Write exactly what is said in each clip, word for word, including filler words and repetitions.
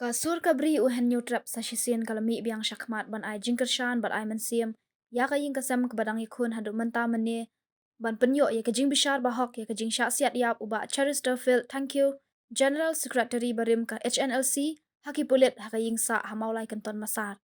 Ka sur ka bri u Hynñiewtrep sa shisien ka la mih biang shakhmat ban ai jingkyrshan bad ai mynsiem ïa ka ïing ka sem kaba dang ïakhun haduh mynta mynne, ban pynïoh ïa ka jingbishar bahok ïa ka jingshah siat ïap u Bah Cheristerfield Thangkhiew, General Secretary barim ka H N L C, ha ki pulit ha ka ïing sah ha Mawlai Kynton Massar.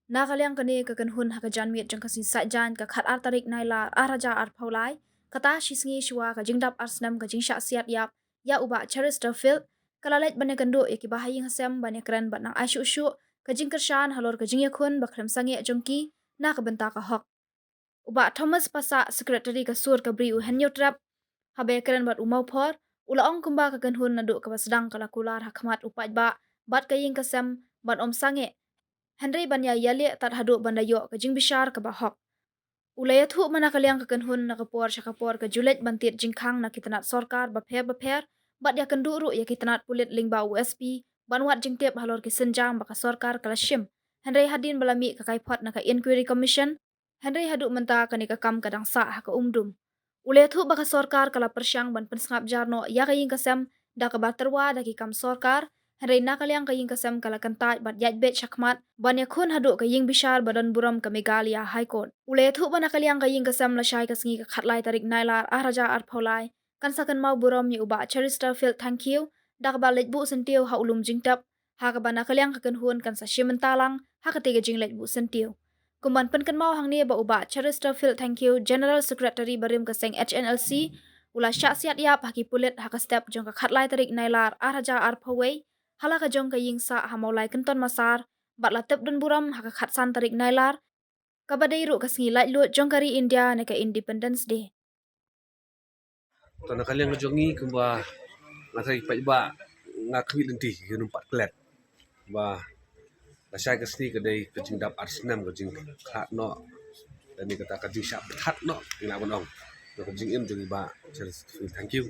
Na ka liang kane ka kynhun, ha ka janmiet jong ka sngi Saitjaiñ, ka khatar tarik Nailar ar hajar arphew lai, kata shi sngi shuwa ka jingdap ar snem ka jingshah siat ïap ïa u Bah Cheristerfield, ka la leit ban ïakynduh ïa ki bahaïing hasem ban ïakren bad nang ai shuh shuh ka jingkyrshan halor ka jingïakhun ba khlem sangeh jong ki na ka bynta ka hok. U Bah Thomas Passah, Secretary ka sur ka bri u Hynñiewtrep, haba ïakren bad u Mawphor, u la ong kumba ka kynhun naduh kaba sdang ka la kular ha khmat u paidbah bad ka ïing ka sem ban ym sangeh, hynrei ban ïa ïaleh tad haduh ban da ïoh ka jingbishar kaba hok. U la ïathuh ba na ka liang ka kynhun, na ka por sha ka por ka ju leit ban tied jingkhang na ki tnat sorkar bapher bapher, bad ïakynduh ruh ïa ki tnat pulit lyngba u S P ban wad jingtip halor ki sienjam ba ka sorkar ka la shim, hynrei hadien ba la mih ka kaiphod na ka Inquiry Commission, hynrei haduh mynta kane ka kam ka dang sah ha ka umdum. U la ïathuh ba ka sorkar ka la pyrshang ban pynsngap jar noh ïa ka ïing ka sem da kaba tyrwa da ki kam sorkar, hynrei na ka liang ka ïing ka sem ka la kyntait bad ïaid beit shakhmat ban ïakhun haduh ka ïingbishar ba don burom ka Meghalaya High Court. U la ïathuh ba na ka liang ka ïing ka sem, lashai ka sngi ka khatlai tarik Nailar ar hajar arphew lai, kan sa kynmaw burom ïa u Bah Cheristerfield Thangkhiew da kaba leit buh syntiew ha u lum jingtep, ha kaba na ka liang ka kynhun kan sa shim bynta lang ha katei ka jingleit buh syntiew. Kum ban pynkynmaw hangne ba u Bah Cheristerfield Thangkhiew, General Secretary barim ka seng H N L C, u la shah siat ïap ha ki pulit ha ka step jong ka khatlai tarik Nailar ar hajar arphew wei, ha la ka jong ka ïing sah ha Mawlai Kynton Massar, bad la tep don burom ha ka khatsan tarik Nailar, kaba dei ruh ka sngi laitluid jong ka ri India ne ka Independence Day. To, na ka liang ka jong ngi kumba nga tharai paidbah, nga khmih lynti ki num pat klet ba lashai ka sngi ka dei ka jingdap ar snem ka jingkhlad noh, lane kata ka jingshah pyrthat noh, ngi lah ban ong, na ka jingim jong i Bah Cheristerfield Thangkhiew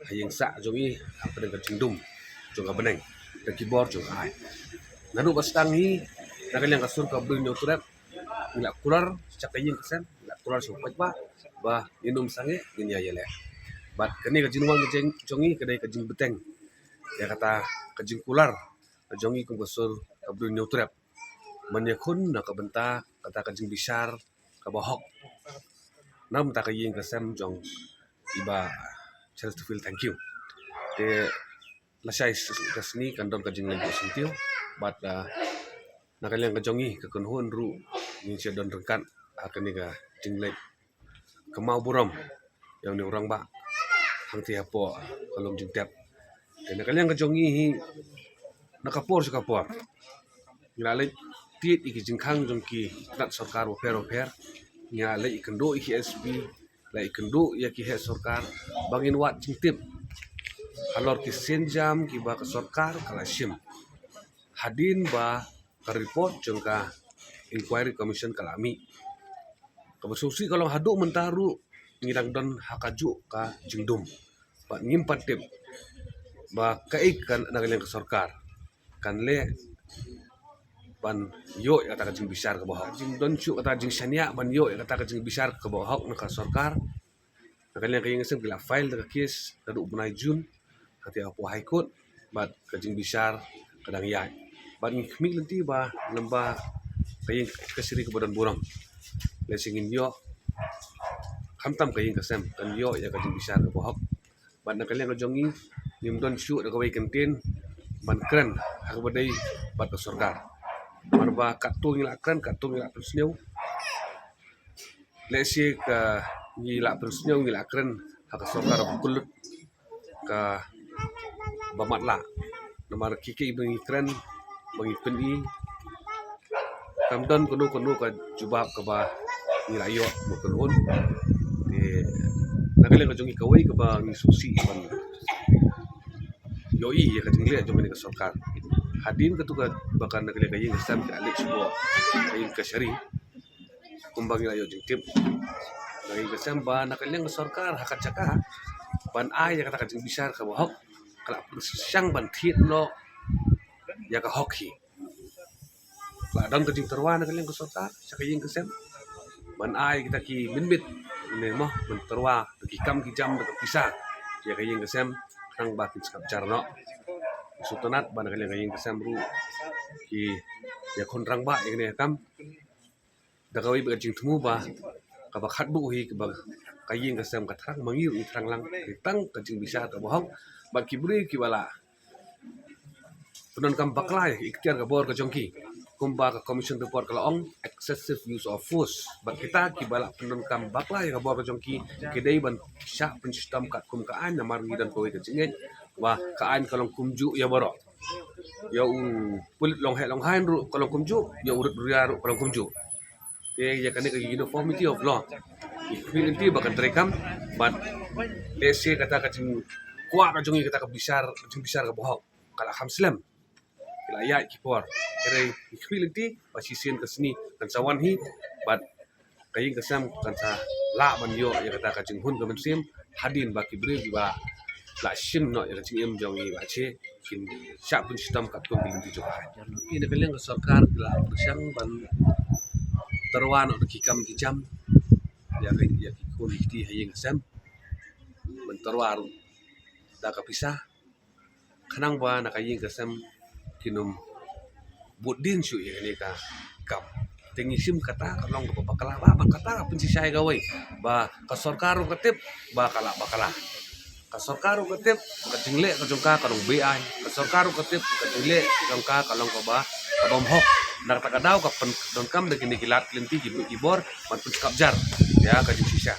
ha ïing sah jong i, ha pdeng ka jingdum jong ka bneng, da ki bor jong ka aiñ. Naduh ba sdang hi, na ka liang ka sur ka bri Hynñiewtrep, ngi la kular sha ka ïing ka sem, ngi la kular sha u paidbah ba ngin ym sangeh, ngin ïa ïaleh. Bad kane ka jingwan ka jong, jong ngi ka dei ka jingbteng ïa kata ka jingkular ka jong ngi kum ka sur ka bri Hynñiewtrep ban ïakhun na ka bynta kata ka jingbishar kaba hok na bynta ka ïing ka sem jong i Bah Cheristerfield Thangkhiew. Te lashai s-, ka sngi kan don ka jingleit buh syntiew, bad, ah, na ka liang ka jong ngi ka kynhun ruh ngin sa don ryngkat ha kane ka jingleit kynmaw burom ïa une u rangbah hangtei hapoh ka lum jingtep. Te na ka liang ka jong ngi hi, na ka por sha ka por ngi la leit tied ïa ki jingkhang jong ki tnat sorkar bapher bapher, ngi la leit ïakynduh ïa ki S P, la ïakynduh ïa ki heh sorkar ba ngin wad jingtip halor ki sienjam kiba ka sorkar ka la shim hadien ba ka report jong ka Inquiry Commission ka la mih. Kaba sngewsih ka long haduh mynta ruh ngi dang don ha kajuh ka jingdum bad ngim pat tip ba kaei ka na ka liang ka sorkar kan leh ban ïoh ïa kata ka jingbishar kaba hok. Jingdon shuh kata ka jingshaniah ban ïoh ïa kata ka jingbishar kaba hok na ka sorkar. Na ka liang ka ïing ka sem ki la file da ka case naduh u bnai June, ka tiah hapoh High Court, bad ka jingbishar ka dang ïaid. Bad ngi khmih lynti ba lem bad ka ïing ka sem kaba don burom, lehse ngin ïoh, khamtam ka ïing ka sem kan ïoh ïa ka jingbishar kaba hok. Bad na ka liang ka jong ngi, ngim don shuh da kawei ka ktien ban kren ha kaba dei bad ka sorkar. Namar ba katto ngi la kren, katto ngi la pynsngew. Lehse ka ngi la pynsngew, ngi la kren ha ka sorkar ba kyllut, kaba matlah. Namar kiei kiei ba ngi kren, ba ngi pyni, kam don kano kano ka jubab kaba ngi la ïoh mo kynhun. Te na ka liang ka jong ngi kawei kaba ngi sngewsih ban ïohi ïa ka jingleh jong kane ka sorkar. Hadien katto katne ba ka na ka liang ka ïing ka sem ka leit shuwa ka ïing ka shari, kumba ngi la ïoh jingtip na ka ïing ka sem ba na ka liang ka sorkar ha ka jaka ban ai ïa kata ka jingbishar kaba hok, ka la pyrshang ban thied noh ïa ka hok hi. Ka la don ka jingtyrwa na ka liang ka sorkar sha ka ïing ka sem ban ai kita ki mynmiet ne mo ban tyrwa da ki kam ki jam da ka pisa ïa ka ïing ka sem, khnang ba kin sngap jar noh. Sultanat, ba na ka liang ka ïing ka sem ruh ki ïakhun rangbah ïa kane ka kam. Da kawei pat ka jingthmu ba kaba khatduh hi kaba ka ïing ka sem ka thrang mangi ruh ngi thrang lang, tang ka jingbishar kaba hok bad ki briew kiba la pyndonkam bakla ïa ka iktiar ka bor ka jong ki. Kumba ka commission report ka la ong, excessive use of force. Bad kita kiba la pyndonkam bakla ïa ka bor ka jong ki, ki dei ban shah pynshitom katkum ka aiñ, namar ngi don kawei ka jingngeit ba ka aiñ ka long kumjuh ïa baroh. Ïa u pulit long heh long haiñ ruh ka long kumjuh, ïa u rit u ria ruh ka long kumjuh. Te ïa kane ka uniformity of law, ngi khmih lynti ba kan treikam. Bad lehse kata ka jingkwah ka jong ngi, kata ka bishar, ka jingbishar kaba hok ka la kham slem. Ki la ïaid ki por. Hynrei ngi khmih lynti ba shisien ka sngi kan sa wan hi bad ka ïing ka sem kan sa lah ban ïoh ïa kata ka jinghun ka mynsiem, hadien ba ki briew kiba la shim noh ïa ka jingim jong ngi ba che kin shah pynshitom katkum ki lynti jong ka aiñ. Ki na ka liang ka sorkar ki la pyrshang ban tyrwa noh da ki kam ki jam ïa ki, ïa ki khun ki kti ha ïing ha sem, ban tyrwa ruh da ka pisa, khnang ba na ka ïing ka sem kin ym bud dien shuh ïa kane ka kam. Te ngi shim kata ka long kaba bakla, ba, ba kata ka pynshisha ïa kawei ba ka sorkar ruh ka tip ba ka la bakla. Ka sorkar ruh ka tip ba ka jingleh ka jong ka ka long be-aiñ. Ka sorkar ruh ka tip ba ka jingleh ka jong ka ka long kaba, kaba ym hok. Na kata ka daw ka pyndonkam da kine ki lad ki lynti, ki bor ban pynskap jar ïa ka jingshisha.